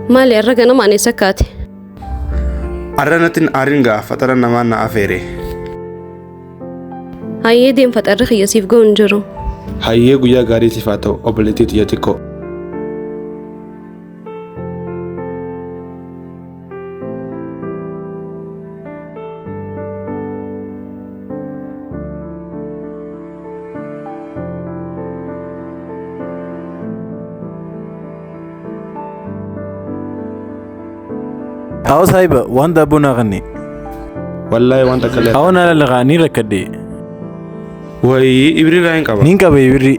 Maali har'a ganama ani eessa kaate? Har'a natti hin aarin gaa faxara namaan na afeere. Hayyee deem faxarri kiyya siif ga'u hin jiru. Hayyee guyyaa gaarii siif haa ta'u obboleettii tiyya xiqqoo. Awwa saahiba waan daabboo naa kanne. Wallaahi waan takka illee. Awwa naa lallaqaa niin rakkadhe. Wayii ibri irraa hin qaba. Niin qaba ibirri.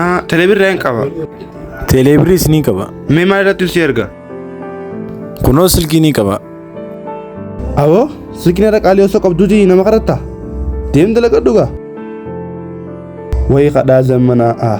Ah, telebirri irraa hin qaba. Teeleebirriis niin qaba. Mee maal irratti si erga? Kunoo silkii niin qaba. Aboo silkiin irra qaalii osoo qabduuti nama kadhatta? Deem dalagadhu gaa. Wayii kadhaa zammanaa ah.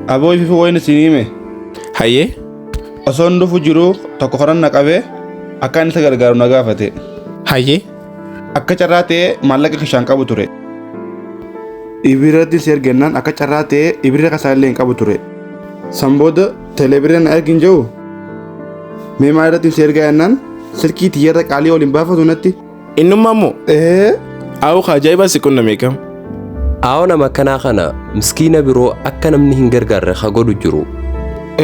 Aboo ififu wayin isin hime. Hayyee. Osoon dhufu jiru tokko karan na qabee akka inni isa gargaaru na gaafate. Hayyee. Akka carraa ta'ee maallaqa kishaan qabu ture. Ibirratti si ergennaan akka carraa ta'ee ibirra kasaa illee hin qabu ture. San booda teelebirra na ergin jedhu mee maal irratti si ergaa jennaan silkii tiyyarra qaalii ol hin baafatu natti. Innummaa immoo Ee Aawoo ka ajaa'ibaa si qunname kam? Aawoo nama akkanaa kana miskiina biroo akka namni hin gargaarre ka godhu jiru.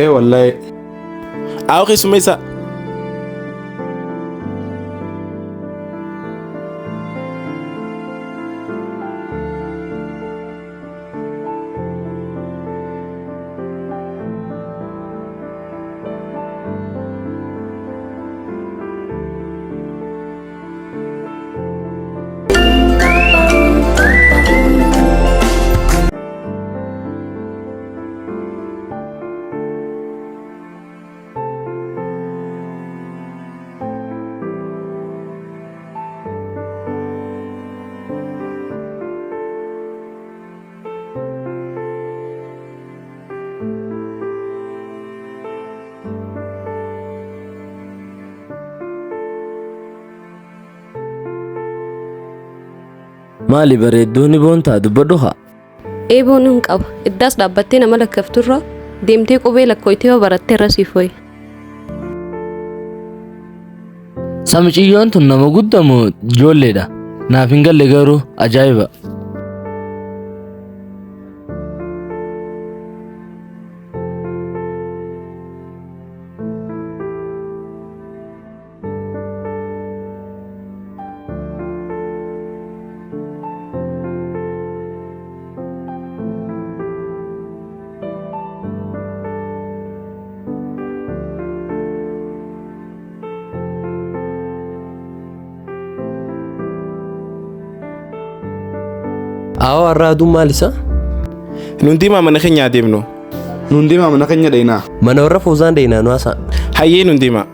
Ee wallaahi. Aawoo keessummeessaa. Maali bareedduu ni boontaa dubbadhu haa. Eeboo nun qaba. Iddaas dhaabbattee nama lakkafturra deemtee qubee lakkooytee yoo baratte irra siif wayya. Samiciyyoon tun nama guddaa moo ijoolleedha? Naaf hin galle garuu ajaa'iba. Aawoo har'a aduun maal isa? Nuun deemaa mana keenya adeemnu. Nuun deemaa mana keenya dheenaa. Mana warra Foozaan dheenaa nu haasaa. Hayyee nuun deemaa.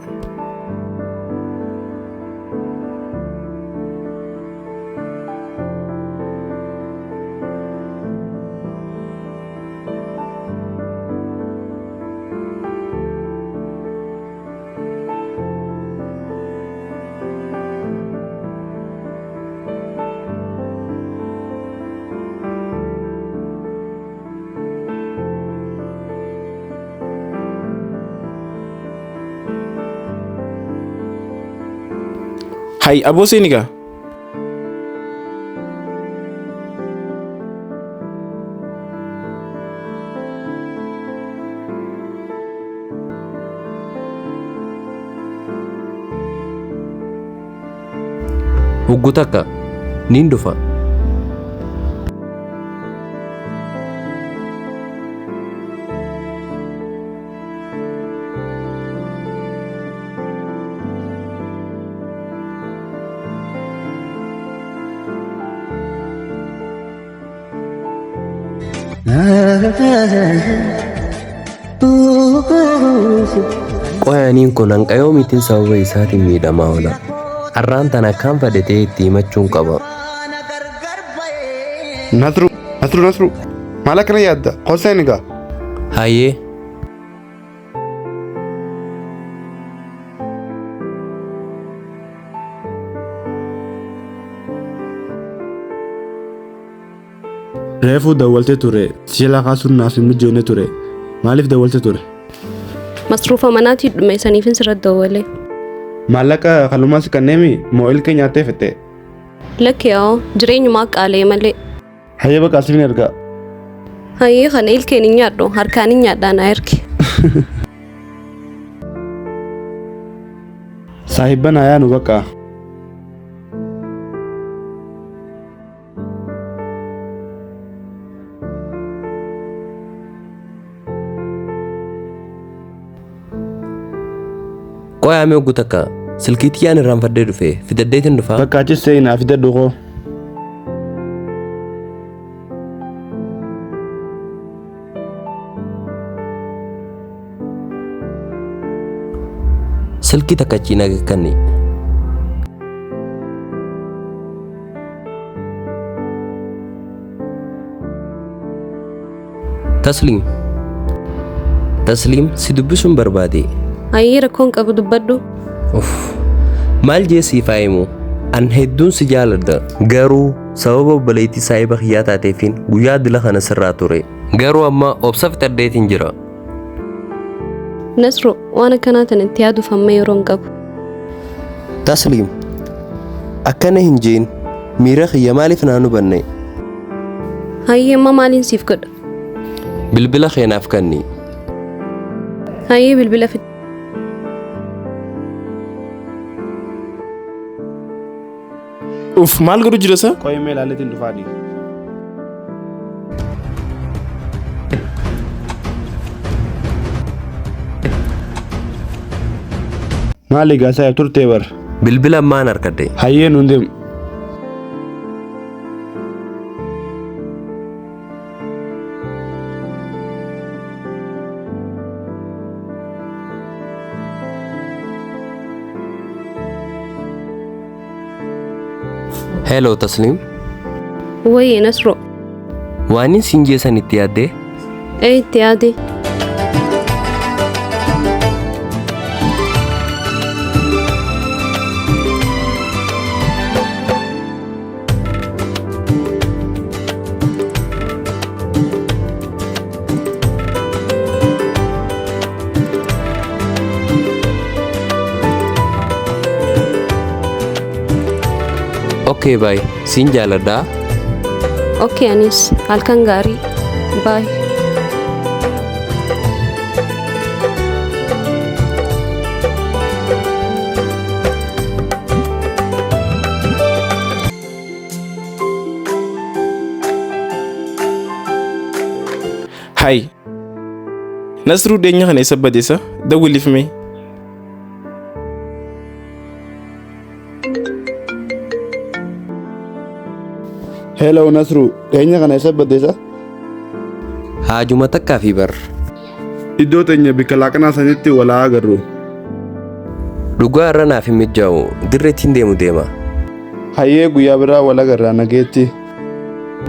Hay aboo seeni gaa. Huggu takka niin dhufa. Qoyaaniin kun hanqa yoomiitiin sababa isaatiin miidhamaa oola. Har'aan tana akkaan fedhe ta'ee itti himachuun qaba. Nasru, Nasru, Nasru. Maal akkana yaadda? Koseen egaa. Hayyee. Reefuu dawwaltee ture. Si jalaa kaasuun naaf hin mijoone ture. Maaliif dawwalte ture? Masruufa manaatii dhume saniifin sirratti dawwale. Maallaqa kalumaas kanneemi moo ilkee nyaattee fette? Lakki yaa'oo jireenyumaa qaalee malee. Hayyee bakka asifin ergaa. Hayyee kana ilkeen hin nyaadhu harkaan hin nyaadhaa na ergi. Saahibban hayaa nu bakka. Qoyaamee oggu takka silkii tiyyaan irraanfadhee dhufe fidadheetiin dhufaa. Bakka achis seenaa fidadhu koo. Silkii takka achii na kanni. Tasliim. Tasliim si dubbisuun barbaade. Hayyee rakkoon qabu dubbadhu. Uff. Maal jee siif haa himu? An hedduun si jaaladha. Garuu sababa obboleettii saahiba kiyyaa taateefin guyyaa dila kana sirraa ture. Garuu amma obsa fixadheetiin jira. Nasru waan akkanaa tan itti yaaduuf amma yeroo hin qabu. Tasliim. Akkana hin jeen miira kiyya maaliif naan hubanne? Hayyee amma maaliin siif godha? Bilbila keenaaf kanni. Hayyee bilbila fidi. Uff maal godhu jira isa? Qo'ee mee ilaaleetiin dhufaadhi. Maali egaa saayib turtee bar. Bilbila ammaan harkadhe. Hayyee nuun deemu. Hello Tasliim. Wayyee Nasru. Waanin siin jeessan itti yaaddee? Ee itti yaade. Okay bye. Siin jaaladhaa. Okay anis halkan gaarii. Bye. Hay. Nasruu dhiyeenya kana eessa badeessa? Dawwiliif mee. Hello Nasru, dhiyeenya kana eessa baddeessa? Haajuma takkaa fi bar. Iddoo teenya bikka laaqanaa sanitti wal haa agarru. Dhugaa irra naaf hin mijaa'u dirreettiin deemu deema. Hayyee guyyaa biraa wal agarraa nageetti.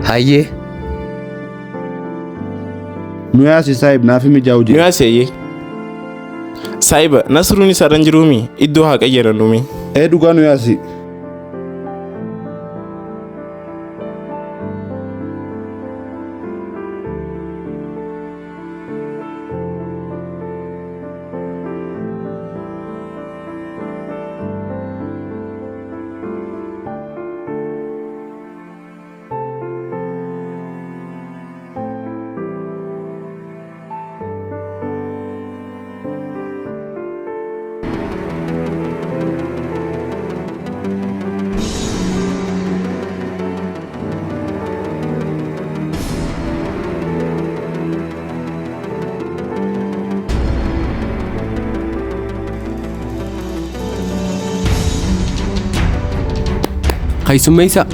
Hayyee. Nu yaasi saahib naaf hin mijaa'u Nu jee. yaasi hayyee. Saahiba Nasruun isaarra hin jiruumi iddoo haa qayyarannuumi. Ee dhugaa nu yaasi. Keessummeessa.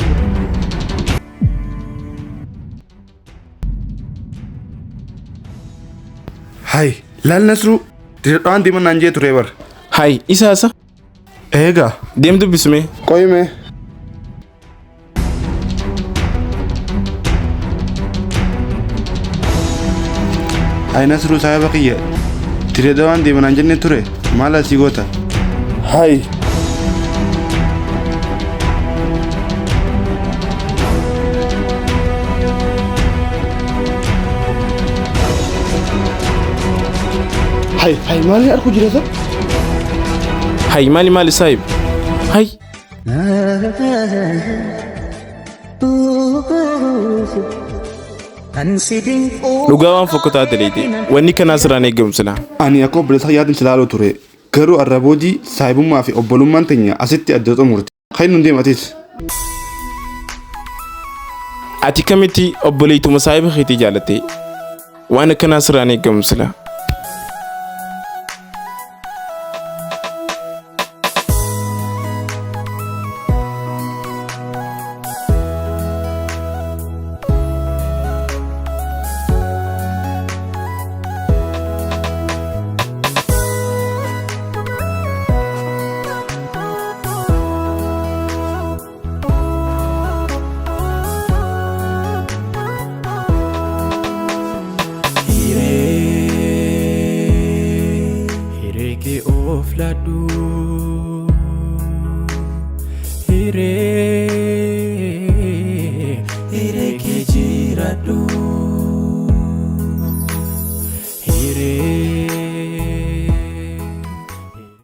Laal Nasruu dirqaan deeman naan jee ture bar. Hay isaasa Eegaa deem dubbisume. Qoyime. Hay Nasruu saahiba kiyya dirqaan deeman naan jenne ture maal asii goota? Hay. Hay hay maali arku jira sa? Hay maali maali saahiba? Hay. Dhugaa waan fokkotaa daleete wanni kanaa sirraan eegamu silaa. Ani akka obboleessa kiyyaatiin si ilaaluu ture. Garuu arra boodii saahibummaa fi obbolummaan teenya asitti adda xumurte. Kan nun deematis. Ati kamitti obboleettuma saahiba keetii jaalatte waan akkanaa sirraan eegamu silaa. Hiree kee of laadhu Hiree hiree kee jiraadhu.